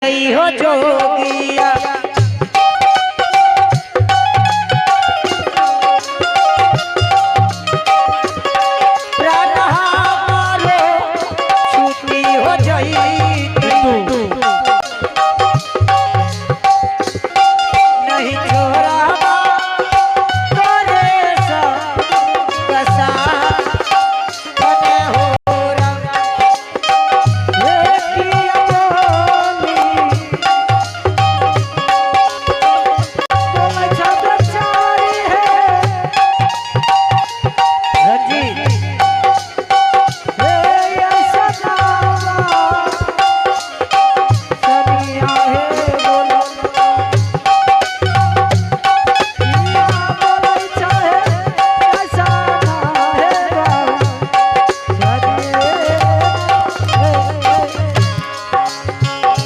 हो जोगिया प्राण हमारो छुट्टी हो जईती नहीं छोरा तोरे कसा बने हो राम। रंजीत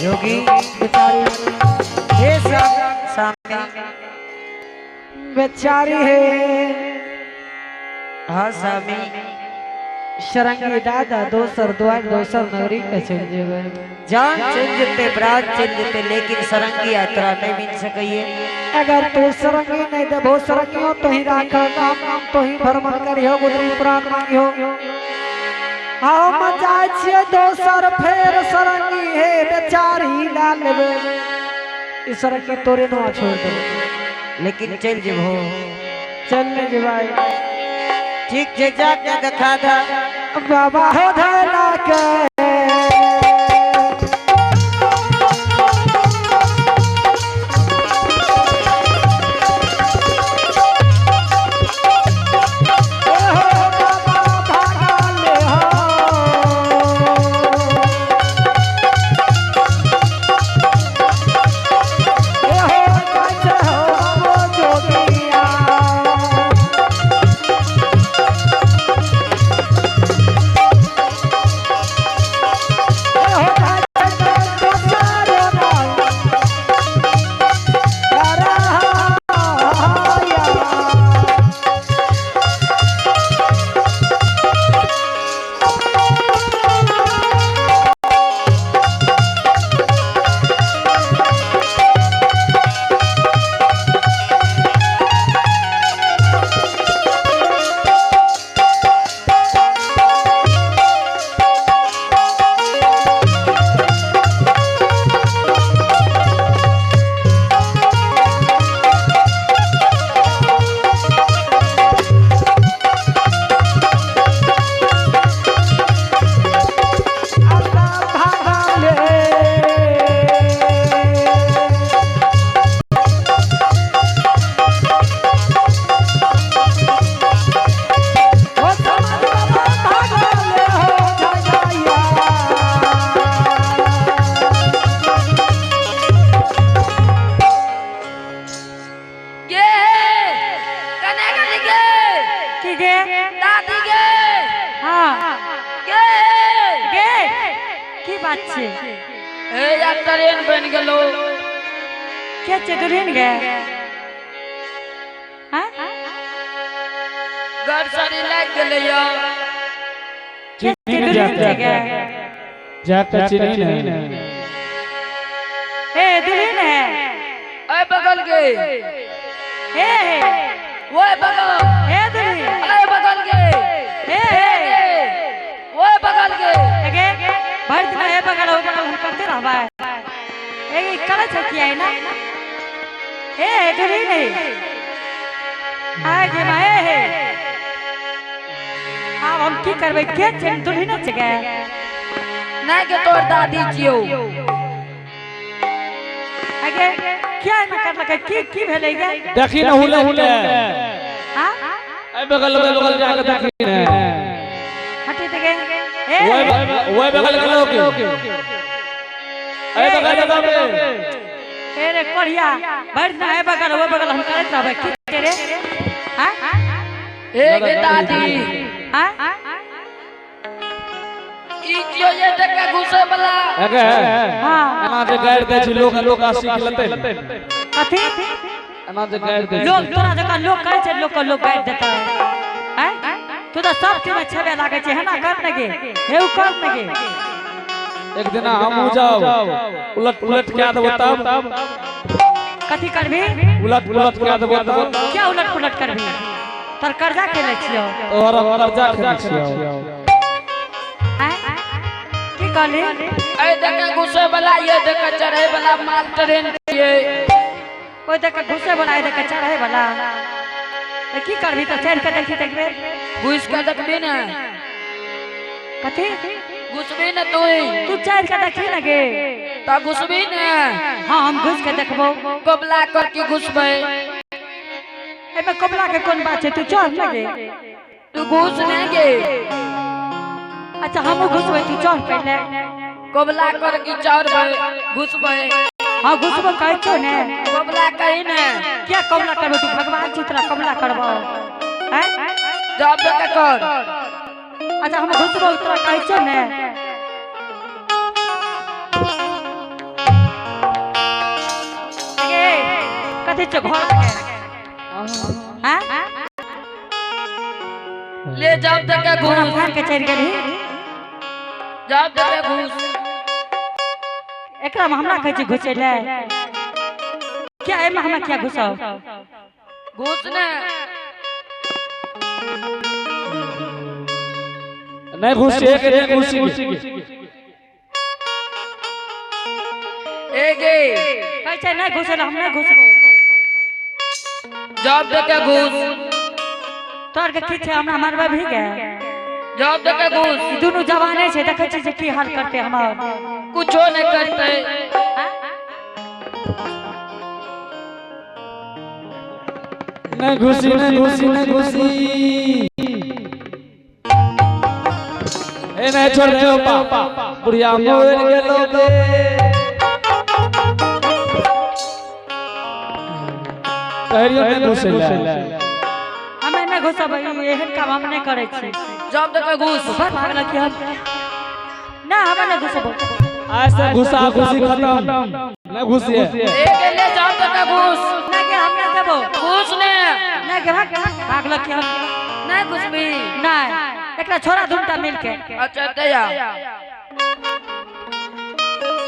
जोगी हे सामने बेचारी है। हाँ स्वामी शरंगी दादा दोसर द्वार दोसर नगरी के चल जेबे। जान चल जते प्राण चल जते लेकिन सरंगी यात्रा नहीं मिल सकइए। अगर तू सरंगी नहीं देबो सरंगियों तो ही राख नाम नाम तो ही भ्रमण करियो गुदरी प्राण मांगियो। आओ मजा छिए दोसर फेर सरंगी हे बेचारी ला लेबे। ई सरंगी तोरे नो छोड़ दे लेकिन चल जेबो। चल ले जेबाई ठीक जे जाके दिखा दा बाबा हो धला के। की बात छे? ए यार ट्रेन बन गेलो। के छे दुल्हन गे? हां घर सारी लाग गेलै यो। के छे दुल्हन छे गे? जाके चिन्ही ने। ए दुल्हन है। ए बगल के। ए ओए बगल। ए दुल्हन। ए बगल के। ए ओए बगल के। अगे भर दिन ए बगल ओ बगल हम करते रहबा। ए करे छै किया है ना? ए दुल्हन है। आ गे माए हे। आब हम की करबै? के छै दुल्हन छै गे? नहीं के तोर दादी छियो। अगे क्या ना करलकै? की की भेलै गे? देखी न हुले हुले। हां ए बगल बगल जाके देखी ने। हटी ते गे। ए ओए बगल के लोग। ए बगल बगल। ए रे कोढ़िया भर दिन ए बगल ओ बगल हम करैत रहबै की रे? हां ए गे दादी। हां ई छियो जे टका घुसे वाला। अगे हां एना जे गारि दै छै लोक लोक आ सीख लेतै। कथी एना जे गारि दै छै लोक तोरा जकाँ लोक कहै छै लोक के लोक गारि देतै। हैं तू तो सब चीज में छेबे लागै छै। हेना कर ने गे हे उ कर ने गे। एक दिन हम जाओ उलट पुलट क्या देबो तब कथी करबी उलट पुलट क्या देबो तब क्या उलट पुलट करबी तोर कर्जा के लै छियो तोहर कर्जा खेने छियो हैं की कहली ए देखे घुसे वाला ये देखे चढ़े वाला माल ट्रेन छियै ओइ देखे घुसे वाला ए देखे चढ़े वाला त की करबी त चढ़ के देखी त एक बेर घुस के देखबी ने कथी घुसबी ने तू तू चढ़ के देखी न गे त घुसबी ने हाँ हम घुस के देखबो कबला करके घुसबै एमे कबला के कोन बात छै तू चढ़ न गे तू घुस नहीं गे अच्छा हमहूँ घुसबै तू चढ़ पहिले कबला करके चढ़बै घुसबै हाँ घुसबो कहै छौ ने कबला कही ने क्या कबला करबो तू भगवान छी तोरा कबला करबो हैं जब देखे कर अच्छा हम घुसबो तोरा कहै छौ ने गे कथी छौ घर के हैं ले जब देखे घोड़ा घुस फाड़ के चढ़ि गेलही जब देखे घुस एकरा में हमरा कहै छै घुसै ले क्या एमे हमरा क्या घुसाओ घुस ने नहीं घुसी एक नहीं घुसी ए गे कहै छै नहीं घुसै ले हम नहीं घुसबो जब देखे घुस तोहर के की छै हमरा मारबै भी गे जब देखे घुस ई दुनू जवाने छै देखै छी जे की हाल करते हमर कुछो नहीं करते हैं? नहीं घुसी नहीं घुसी नहीं घुसी ए नहीं छोड़ दे पा बुढ़िया मोर गेलो बे कहरियो नहीं घुसे ले हमे नहीं घुसबै एहन काम हम नहीं करै छी जब देखे घुस बड़ भागल कि हम ना हम नहीं घुसबो आज से घुसा घुसी खत्म नहीं घुसी ए गे ले जब देखे घुस ना के हम नहीं देबो घुस ने ना के भाग भागल कि हम नहीं घुसबी नहीं एकरा छोड़ा दुनटा मिल के अच्छा दया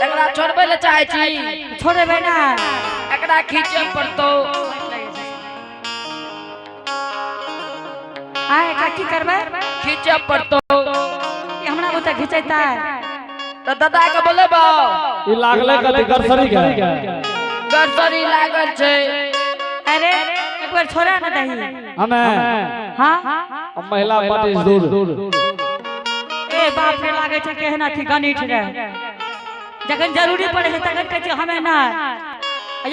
एकरा छोड़बै ले चाहे छी छोड़ेबै ना एकरा खींचे पड़तो आ एकरा की करबै खींचे पड़तो ई हमरा बुते घिचैतै त दादा के बोलेबो ई लागले कथी गरसरी के गरसरी लागल छै अरे एक बार छोड़ा ना दही हमें हाँ हम महिला पार्टी दूर ए बाप रे लागे छै केहन अथी गणित रे जखन जरूरी पड़े छै तखन कहै छै हमे ना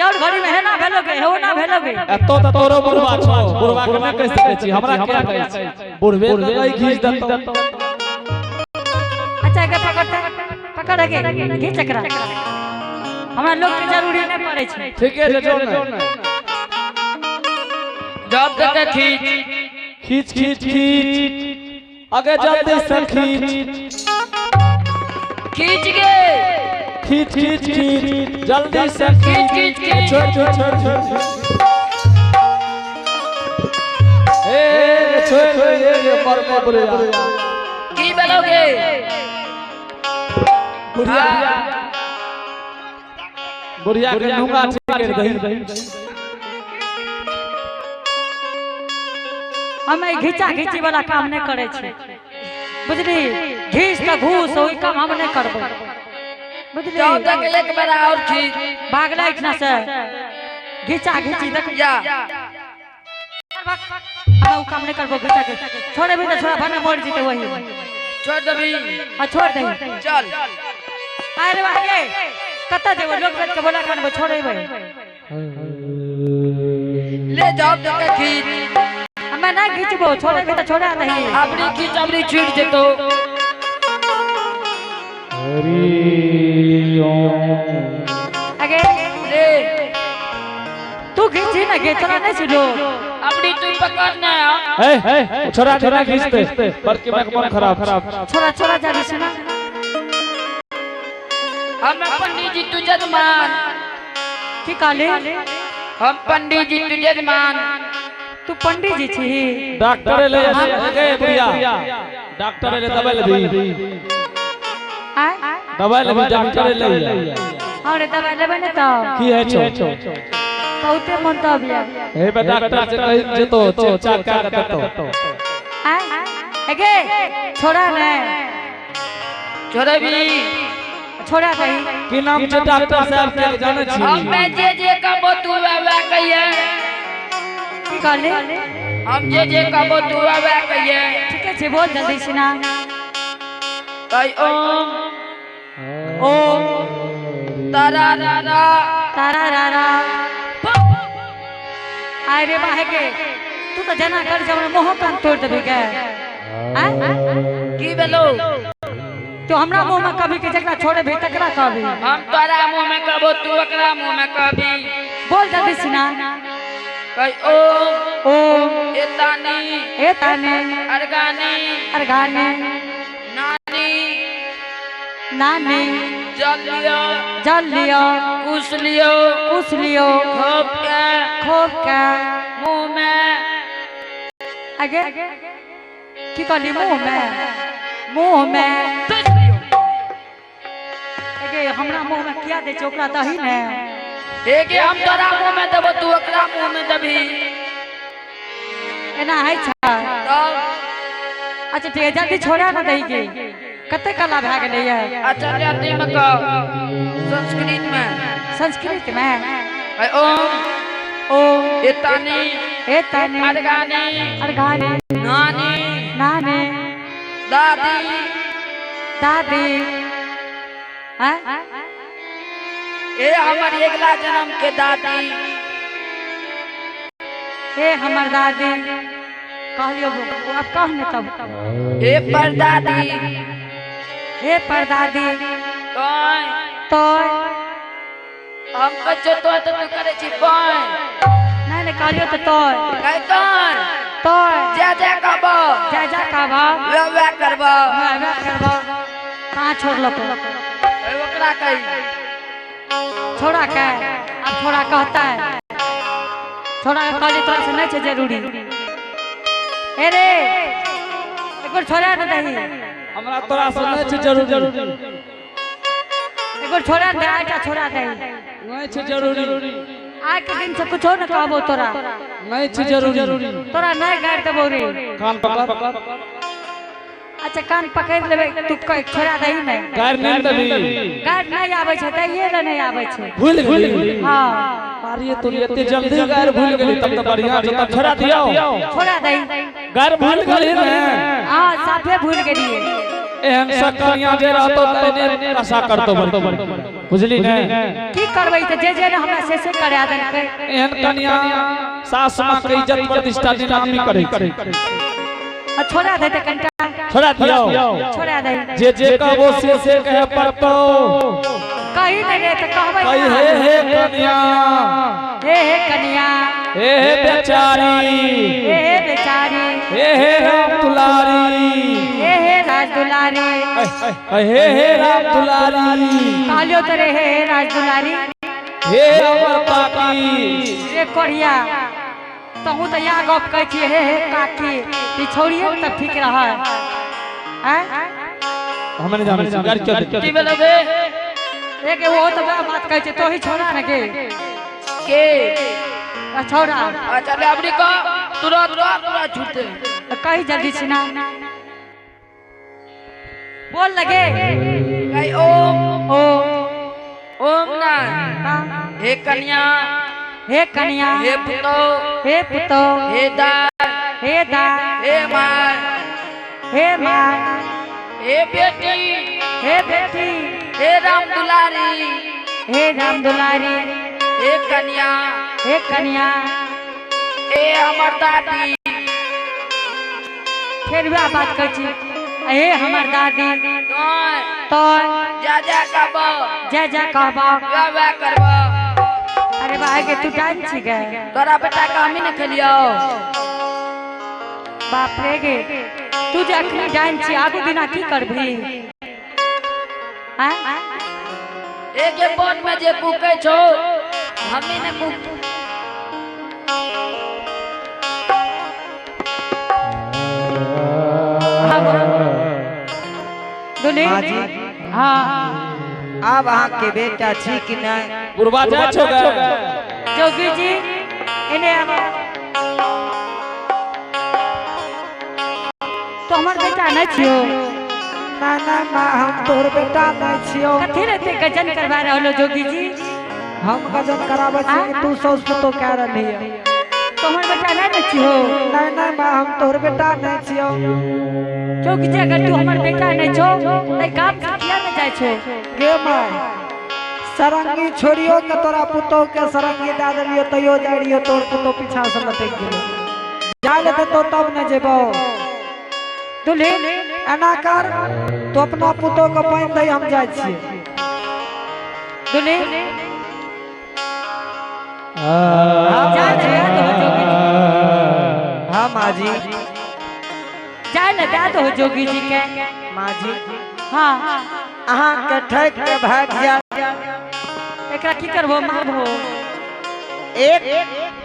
और घड़ी में हेना भेलो गे हेओ ना भेलो गे एतो त तोरो बुढ़वा छौ बुढ़वा के नहि कहि सकै छी हमरा क्या कहै छी बुढ़वे के कहि घीच देतौ अच्छा के पकड़ पकड़ गे घीच एकरा हमरा लोग के जरूरी नहीं पड़े छै ठीके छै जो ने जब देखे खींच खींच खींच खींच आगे जल्दी से खींच खींच गे खींच खींच खींच जल्दी से खींच खींच खींच छोड़ छोड़ छोड़ छोड़ ए छोड़ छोड़ ये पर पर बुढ़िया की बोलोगे बुढ़िया बुढ़िया के नुंगा ठीक कर दही हम ई घिचा घिची वाला काम नहीं करे छी बुझली घीच त घूस ओई काम हम नहीं करबो बुझली जब देखे एक बेरा और खींच भागला इतना से घिचा घिची देख या हम ऊ काम नहीं करबो घिचा के छोड़े भी तो छोड़ा भने मर जीते वही छोड़ देबी आ छोड़ दही चल अरे वाह गे कत जेबो लोग बेच के बोला करबो छोड़ेबै ले जब देखे खींच हमे ना घिचबो छोड़े भी तो छोड़ा नहीं अबरी खींच अबरी छूट जेतो अगे ले तू घिची ना गे तोरा नहीं छिलो अबरी तू पकड़ ना ए छोरा छोरा खींचते बड़की मैं मन खराब खराब छोड़ा छोड़ा जाबी सुना हम पंडित जी तू जजमान की कहली हम पंडित जी तू जजमान तू पंडित जी छी डॉक्टर ले गए बुढ़िया डॉक्टर ले दवाई ले दी आय दवाई लेबी डॉक्टर ले। हां रे दवाई लेबै ने त की है छौ? बहुते मन तब या। हे बे डॉक्टर से कहि जेतो चेक चाक कर देतो। आय एगे छोड़ा ने। छोड़ेबी? छोड़ा दही। की नाम छै डॉक्टर साहब के जानै छी? हम मैं जे जे कहबो तू वह वह कहिए। की कहली? हम जे जे कहबो तू वह वह कहिए। ठीक है छै, बोल जल्दी सिना। कहि ओम ओम तारा रा तारा रा रा। आय रे बाहे के तू तो जना कर जब मोह कान तोड़ देबी के। आय की भेलो? तो हमरा मुंह में कभी के जकरा छोड़े भी तकरा कहबी। हम तोरा मुंह में कहबो तू ओकरा मुंह में कहबी। बोल जल्दी सिना। कहि ओम ओम एतानी एतानी अरगानी अरगानी नानी नानी जल लियो जल लियो कुश लियो कुश लियो खोप के खोप के मुंह में। आगे की कहली? मुंह में मुंह में। एगे हमरा मुंह में किया दे छै ओकरा दही ने। एगे हम तोरा मुंह में देबो तू ओकरा मुंह में देबी। एना है छै तब? अच्छा ठीक है, जल्दी छोड़ा ना दही के। कते कला भए गेलै ये? अच्छा अथी में कह संस्कृत में। संस्कृत में? ओम ओम एतानी एतानी अरगानी अरगानी नानी नानी दादी दादी। हैं? ए हमर अगला जन्म के दादी। ए हमर दादी कहलियो अब कह ने तब। ए परदादी। हे परदादी। तोय तोय हम कहै तोय तो तू करै छी पाय। नहीं नहीं कहलियो तो तोय। कहि तोय तोय जय जय कहबो जय जय कहबो वह वह करबो वह वह करबो। कहाँ छोड़लको? ओकरा कही छोड़ा के अब छोड़ा कहता है। छोड़ा के कहली तोरा से नहीं छै जरूरी। ए रे एक बार छोड़ा न दही। हमरा तोरा से नहीं छै जरूरी। एक बार छोड़ा दे आटा छोड़ा दही। नहीं छै जरूरी। आज के दिन से कुछो न कहबो तोरा। नहीं छै जरूरी। तोरा नहीं गाड़ देबो रे। कान पकड़। अच्छा कान पकड़ लेबे तू कह छोड़ा दही नहीं। गाड़ नहीं देबी। गाड़ नहीं आबै छै तैये ले नहीं आबै छै। भूल गेली। हां अरे तू एते जल्दी गाड़ भूल गेली तब त बढ़िया छै, तब छोड़ा दियो। छोड़ा दही। गाड़ भूल गेली ने? हां साफे भूल गेलिए। एहन सा कनिया जे रहतो तने आशा करतो बड़ी। बुझली ने? की करबै त जे जे ने हमरा से से करा देलकै। एहन कनिया सास मां के इज्जत प्रतिष्ठा नीलामी करै छै। आ छोड़ा दे त कनटा। छोड़ा दियो। छोड़ा दे। जे जे कहबो से से कहे पड़तो। कही नहीं रे त कहबै। कही हे हे कनिया। हे हे कनिया। हे हे बेचारी। हे हे बेचारी। हे हे राम दुलारी। हे हे राज दुलारी। हे हे राम दुलारी। कहलियो त रे हे हे राज दुलारी। हे हमर काकी। रे कोढ़िया तहु त या गप कहै छी हे हे काकी। ई छोड़िए त ठीक रहल। हैं? हम नहीं जानै छी गाड़ क्यों की भेलो बे? एक वो तो बड़ा बात कहै छै तोही छोड़ा ने के के आ छोड़ा। अच्छा ले अबरी कह तुरंत पूरा झूठ दे। कही जल्दी छिना बोल लगे। कहि ओम ओम ओम ना हे कन्या हे कन्या हे पुतो हे पुतो हे दाय हे दाय हे my हे my हे बेटी हे बेटी हे राम दुलारी हे राम दुलारी हे कन्या हे कन्या हे हमर दादी। फिर वह बात कहै छी हे हमर दादी। तो तो जा जा कहबो जय जय कहबो वह वह करबो। अरे भाई के तू टाइम छी गे। तोरा बेटा के हमी ने खेलियो। बाप रे गे तू जे अखनी डाइन छी आगू दिना की करबी? हैं? एक एक बोन में जे कुकै छो हमी ने कुक। दुली हाँ जी। हाँ आब अहाँ के बेटा छी कि नहीं? बुढ़वा जाय छो गे। जोगी जी एने आबो। तो हमर बेटा नहीं छियो। ना ना माँ, हम तोहर बेटा नहीं छियो। कथी रहते गजन करवा रहलो जोगी जी? हम गजन कराबै छियै कि तू साउस पुतोह कए रहली है। तो हमर बेटा नहीं छियो। नहीं नहीं माँ, हम तोहर बेटा नहीं छियो। जोगी जी अगर तू हमर बेटा नहीं छो त गाम से किया न जाय छो? गे माय, सरंगी छोड़ियो के तोरा पुतोह के सरंगी दए देलियो तैयो जाय रहियो, तोर पुतोह पीछा से लटकि गेलो। जाय ले देतो तब न जेबो। दुल्हन एना कर, तू अपना पुतोह के पानि दही, हम जाय छियै। दुल्हन जाय ले दए दहो जोगी जी। हाँ माँ जी। जाय ले दए दहो जोगी जी के। माँ जी हाँ अहाँ के ठक के भाग जा। एकरा की करबो मारबो? एक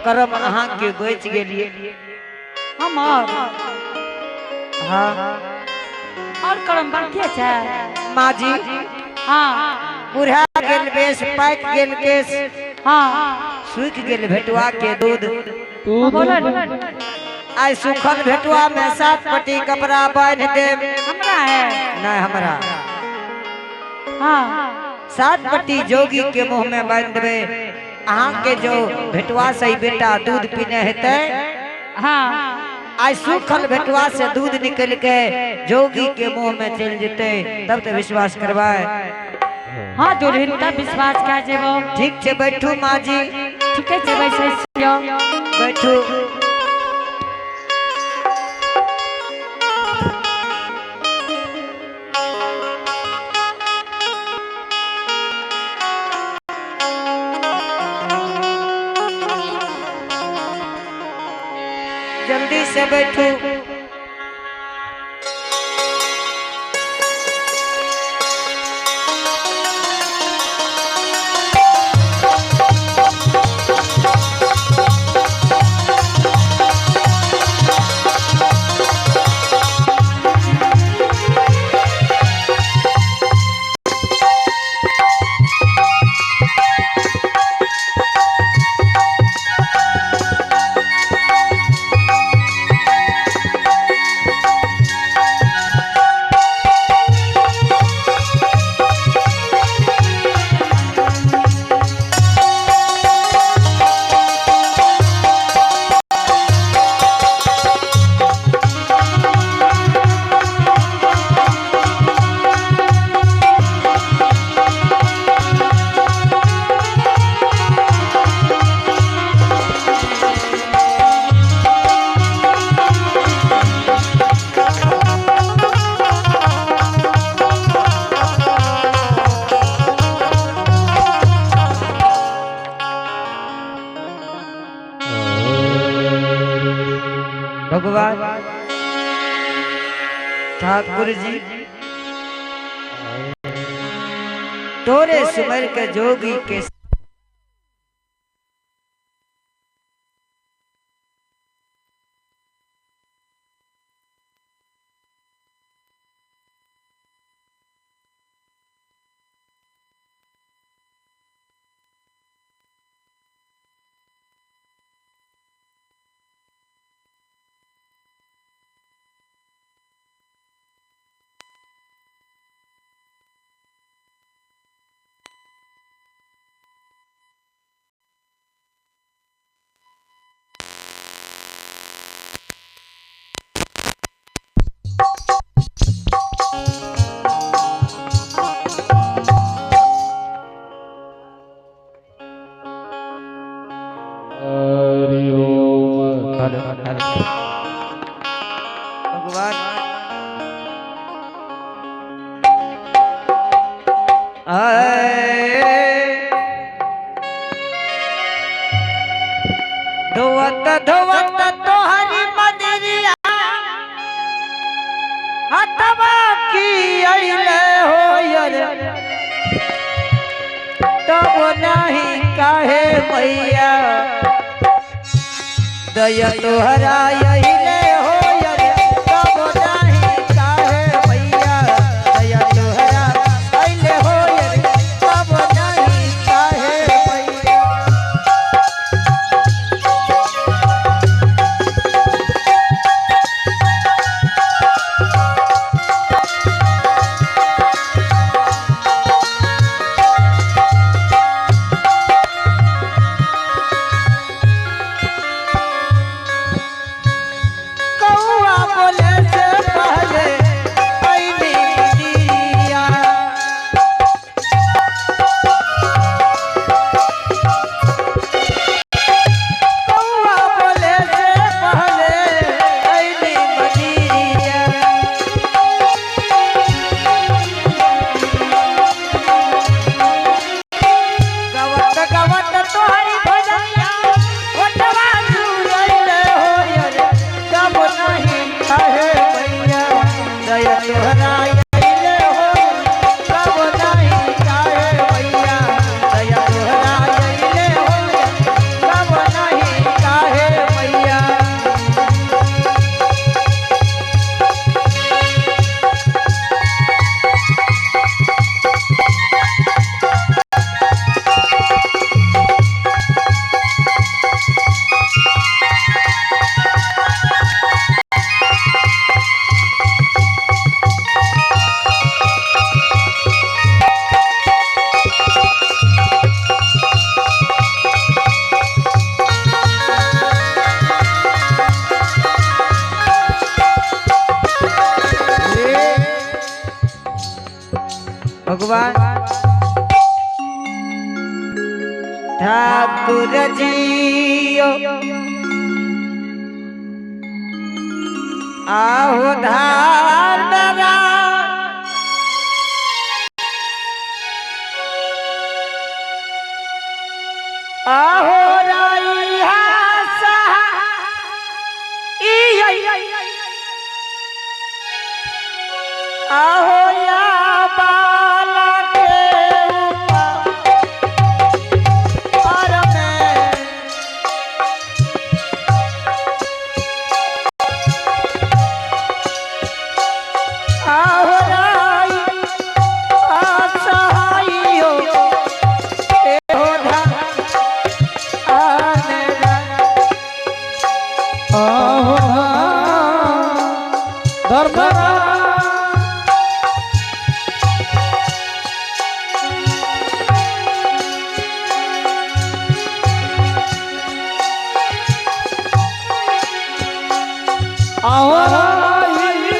करम अहाँ के बच गेलिए। हमर हाँ और करम बाकी छै। माँ जी हाँ बुढ़ा गेल बेस, पाकि गेल केस, हाँ सूख गेल भेटुआ के दूध। बोलो आइ सूखल भेटुआ में 7 पट्टी कपड़ा बांधि देब। हमरा है नहीं हमरा। हाँ 7 पट्टी जोगी के मुंह में बांधि देबे। अहाँ के जो भेटुआ से ही बेटा दूध पीने हेतै, हाँ आइ सूखल भेटुआ से दूध निकल के जोगी के मुंह में चल जेतै, तब तो विश्वास करबै। हाँ दुल्हन तब विश्वास कए जेबो। ठीक छै बैठू माँ जी। ठीके छै बैसै छियौ। बैठू। जल्दी से बैठू। भगवान ठाकुर जी तोरे सुमर के जोगी के भगवान आए धोवत धोवत तोहरी मदरिया हथवा की अइले हो यर तब नहीं काहे मैया दया तोहरा अइले हो यर तब नहीं काहे मैया दया तोहरा अइले हो यर। ठाकुर जियो आहो धार मेरा आहो राई हासा आहो या बाला के ऊपर में आहो राई असहायो ए हो आने आहो धर्मराज आहो राई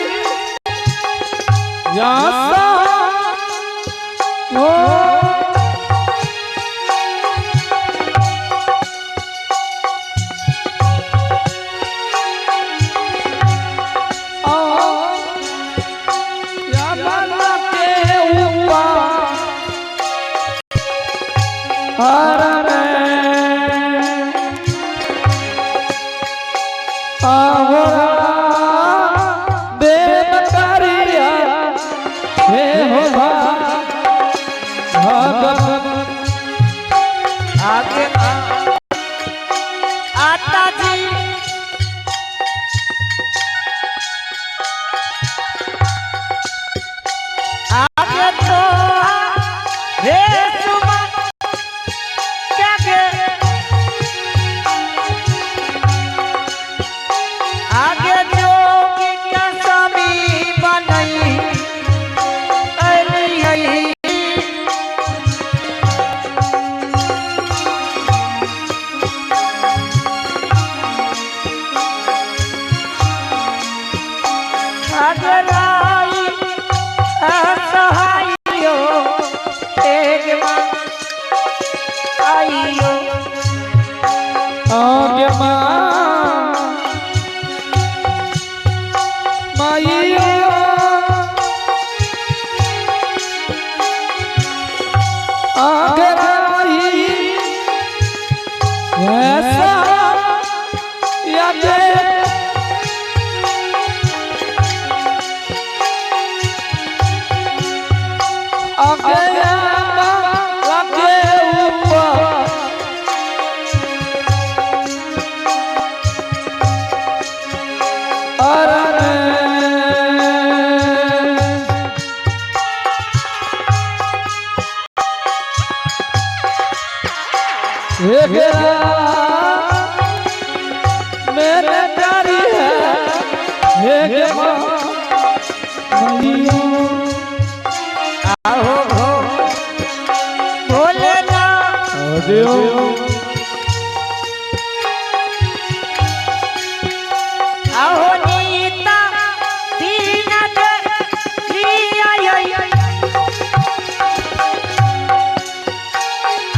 या ओ आगे आता जी आगे तो हे सुमन क्या के आगे जोगी का स्वामी बनई अरे अगराई असहायो एक मां आइयो आगे माँ माइयो आगे माई ऐसा यादे आगे माँ के ऊपर अरने मेरे प्यारी है हे माँ मैया। आहो हो भोलेनाथ आहो नीता दीनत लिया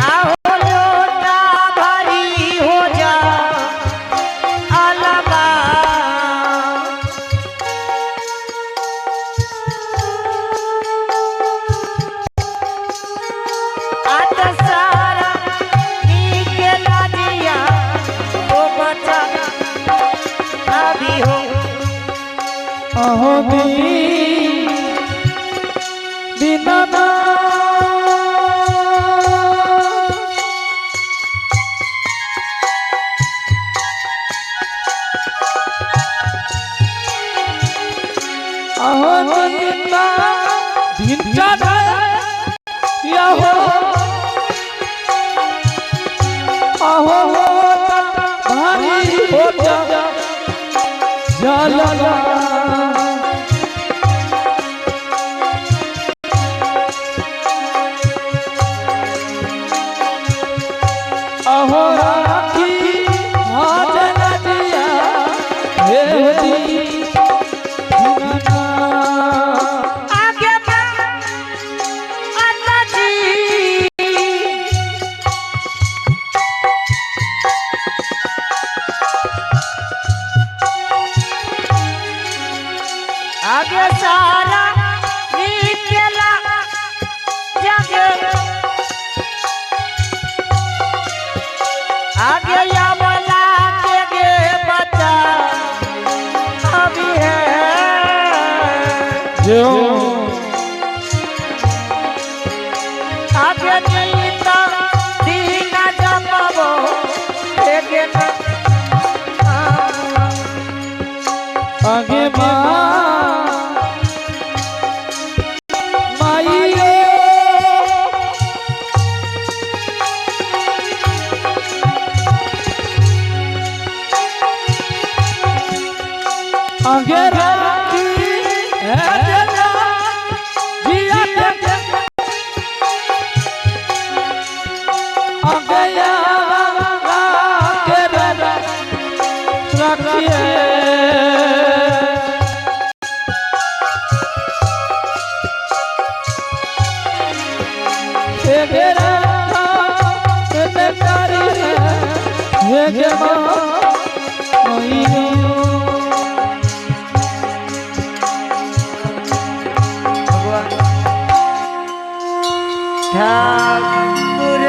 आहो लोटा भरी हो जा अलबा आत सारा नीक लाजिया ओ बचा अभी हो अहो दी दीना अहो दीना दिन या हो अहो भारी हो जा जला अहो राखी हाजन दिया हे दी दीना आगे अल्लाह जी आगे यामला के गे बचा अभी है। जो आगे नीता दीना जपबो एगे ना। आगे माँ माई आगे राखी है जिया के आगे के रखिए। भगवान ठाकुर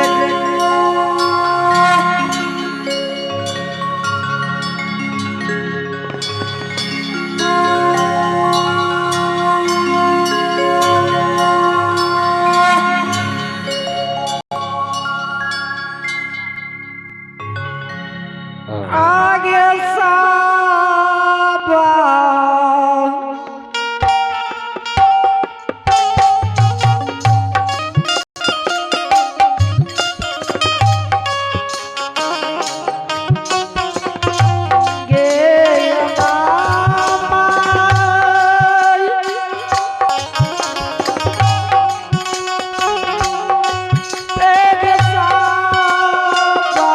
आगे साबा गे मामा एक साबा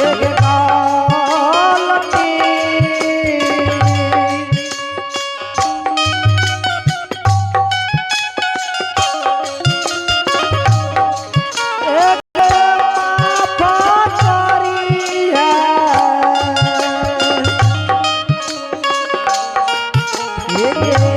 एक कालनी एक माफा करी है। एक